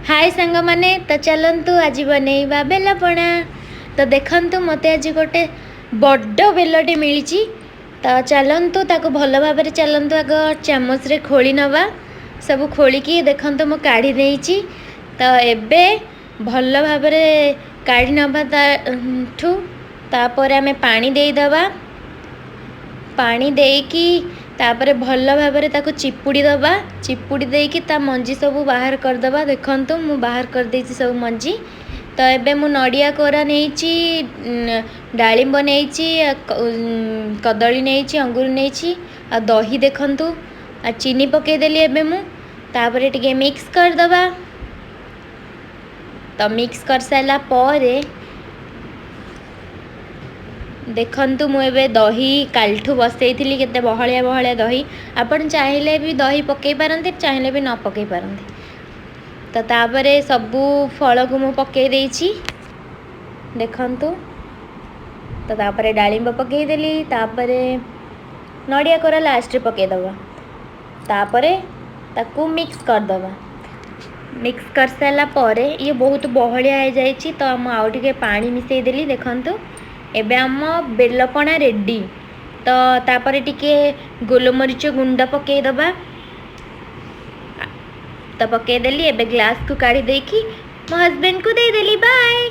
ହାଏ ସାଙ୍ଗମାନେ, ତ ଚାଲନ୍ତୁ ଆଜି ବନେଇବା ବେଲପଣା। ତ ଦେଖନ୍ତୁ, ମୋତେ ଆଜି ଗୋଟେ ବଡ଼ ବେଲଟେ ମିଳିଛି। ତ ଚାଲନ୍ତୁ, ତାକୁ ଭଲ ଭାବରେ ଚାଲନ୍ତୁ ଆଗ ଚାମଚରେ ଖୋଳି ନେବା। ସବୁ ଖୋଳିକି ଦେଖନ୍ତୁ, ମୁଁ କାଢ଼ି ଦେଇଛି। ତ ଏବେ ଭଲ ଭାବରେ କାଢ଼ି ନେବା ତାଠୁ। ତାପରେ ଆମେ ପାଣି ଦେଇଦେବା। ପାଣି ଦେଇକି ତାପରେ ଭଲ ଭାବରେ ତାକୁ ଚିପୁଡ଼ି ଦେବା। ଚିପୁଡ଼ି ଦେଇକି ତା ମଞ୍ଜି ସବୁ ବାହାର କରିଦେବା। ଦେଖନ୍ତୁ, ମୁଁ ବାହାର କରିଦେଇଛି ସବୁ ମଞ୍ଜି। ତ ଏବେ ମୁଁ ନଡ଼ିଆ କୋରା ନେଇଛି, ଡାଳିମ୍ବ ନେଇଛି, କଦଳୀ ନେଇଛି, ଅଙ୍ଗୁର ନେଇଛି ଆଉ ଦହି। ଦେଖନ୍ତୁ, ଆଉ ଚିନି ପକାଇଦେଲି ଏବେ ମୁଁ। ତାପରେ ଟିକେ ମିକ୍ସ କରିଦେବା। ତ ମିକ୍ସ କରିସାରିଲା ପରେ ଦେଖନ୍ତୁ, ମୁଁ ଏବେ ଦହି କାଲିଠୁ ବସେଇଥିଲି, କେତେ ବହଳିଆ ବହଳିଆ ଦହି। ଆପଣ ଚାହିଁଲେ ବି ଦହି ପକାଇ ପାରନ୍ତି, ଚାହିଁଲେ ବି ନ ପକାଇ ପାରନ୍ତି। ତ ତାପରେ ସବୁ ଫଳକୁ ମୁଁ ପକାଇ ଦେଇଛି, ଦେଖନ୍ତୁ। ତ ତାପରେ ଡାଳିମ୍ବ ପକାଇଦେଲି। ତାପରେ ନଡ଼ିଆ କୋରା ଲାଷ୍ଟରେ ପକାଇଦେବା। ତାପରେ ତାକୁ ମିକ୍ସ କରିଦେବା। ମିକ୍ସ କରିସାରିଲା ପରେ ଇଏ ବହୁତ ବହଳିଆ ହେଇଯାଇଛି, ତ ମୁଁ ଆଉ ଟିକେ ପାଣି ମିଶାଇଦେଲି। ଦେଖନ୍ତୁ, ଏବେ ଆମ ବେଲପଣା ରେଡ଼ି। ତ ତାପରେ ଟିକେ ଗୋଲମରିଚ ଗୁଣ୍ଡ ପକାଇଦେବା। ତ ପକାଇଦେଲି। ଏବେ ଗ୍ଲାସ୍କୁ କାଢ଼ି ଦେଇକି ମୋ ହଜବେଣ୍ଡକୁ ଦେଇଦେଲି। ବାଏ।